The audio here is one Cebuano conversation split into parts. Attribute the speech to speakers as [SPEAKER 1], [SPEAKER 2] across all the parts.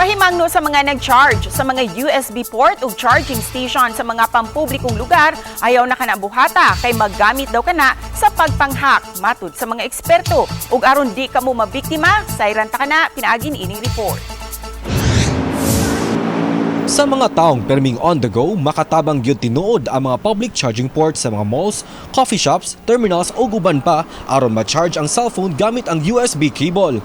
[SPEAKER 1] Pahimangno sa mga nag-charge sa mga USB port ug charging station sa mga pampublikong lugar, ayaw na kana buhata kay maggamit daw kana sa pagpanghack, matud sa mga eksperto. Ug aron di kamo mabiktima, sayran ta kana pinaagi niining report.
[SPEAKER 2] Sa mga taong perming on the go, makatabang gyud tinuod ang mga public charging ports sa mga malls, coffee shops, terminals o uban pa aron ma-charge ang cellphone gamit ang USB cable.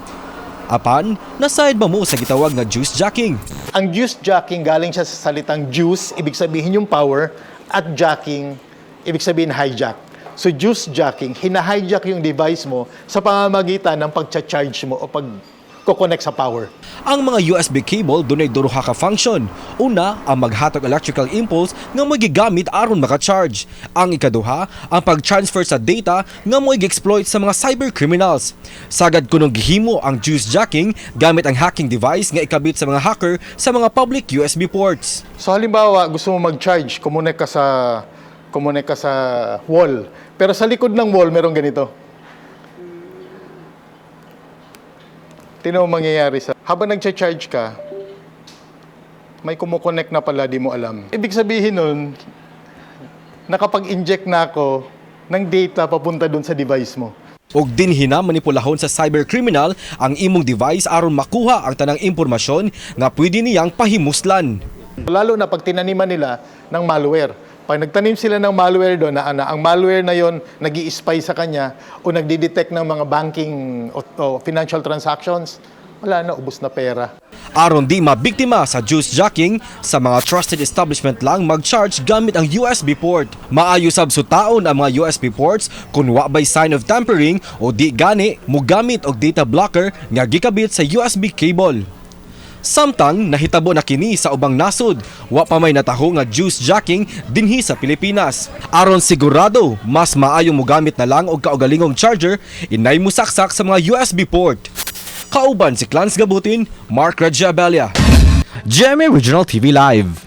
[SPEAKER 2] Apan, nasayod ba mo sa gitawag nga juice jacking?
[SPEAKER 3] Ang juice jacking, galing siya sa salitang juice, ibig sabihin yung power, at jacking, ibig sabihin hijack. So juice jacking, hina-hijack yung device mo sa pamamagitan ng pagcha-charge mo o pag-connect sa power.
[SPEAKER 2] Ang mga USB cable dunay duha ka function. Una, ang maghatag electrical impulse nga mo'y gigamit aron maka-charge. Ang ikaduha, ang pag-transfer sa data nga mo'y gi-exploit sa mga cyber criminals. Sagad kunong gihimo ang juice jacking gamit ang hacking device nga ikabit sa mga hacker sa mga public USB ports.
[SPEAKER 3] So halimbawa, gusto mo mag-charge, kumonek ka sa wall. Pero sa likod ng wall, merong ganito. Tingnan mo mangyayari sa habang nagcha-charge ka, may kumukonek na pala, di mo alam. Ibig sabihin nun, nakapag-inject na ako ng data papunta dun sa device mo.
[SPEAKER 2] Og dinhi na manipulahon sa cyber criminal ang imong device aron makuha ang tanang impormasyon nga pwede niyang pahimuslan.
[SPEAKER 3] Lalo na pag tinaniman nila ng malware. Pag nagtanim sila ng malware doon, na ang malware na yon nag spy sa kanya o nagdi-detect ng mga banking o financial transactions, wala na, ubos na pera.
[SPEAKER 2] Aron di mabiktima sa juice jacking, sa mga trusted establishment lang mag-charge gamit ang USB port. Maayo sab sutaon ang mga USB ports kung wa bay sign of tampering o di gani mogamit og data blocker nga gikabit sa USB cable. Samtang nahitabo na kini sa ubang nasod, wa pa may nataho nga juice jacking dinhi sa Pilipinas. Aron sigurado, mas maayong mogamit na lang og kaugalingong charger, inay musaksak sa mga USB port. Kauban si Clans Gabutin, Mark Rajabelia. GMA Regional TV Live.